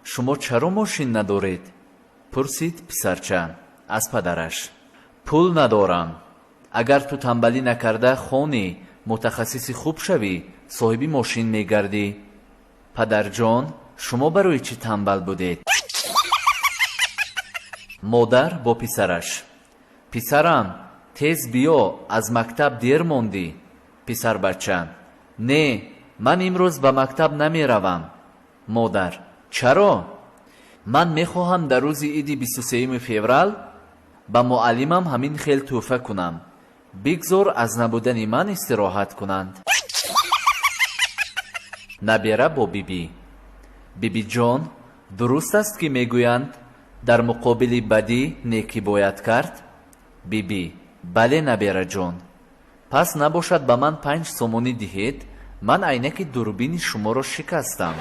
Шумо чаро мошин надоред? Пурсид писарча аз падараш. Пул надорам. Агар ту тамбалӣ накарда хонӣ, мутахассиси хуб шавӣ, соҳиби мошин мегардӣ. Падарҷон, шумо барои чӣ тамбал будед? Модар бо писараш. Писарам, тез биё, аз мактаб дер мондӣ. Писарбача: не, ман имрӯз ба мактаб намеравам. Модар: чаро? Ман мехоҳам дар рӯзи иди 23 феврал ба муаллимам ҳамин хел тӯҳфа кунам. Бигзор аз набудани ман истироҳат кунанд. Набера бо бибӣ. Бибиҷон, дуруст аст, ки мегӯянд, дар муқобили бадӣ некӣ бояд кард? Бибӣ: бале, набераҷон. Пас набошад, ба ман 5 сомонӣ диҳед, ман айнаки дурбини шуморо шикастам.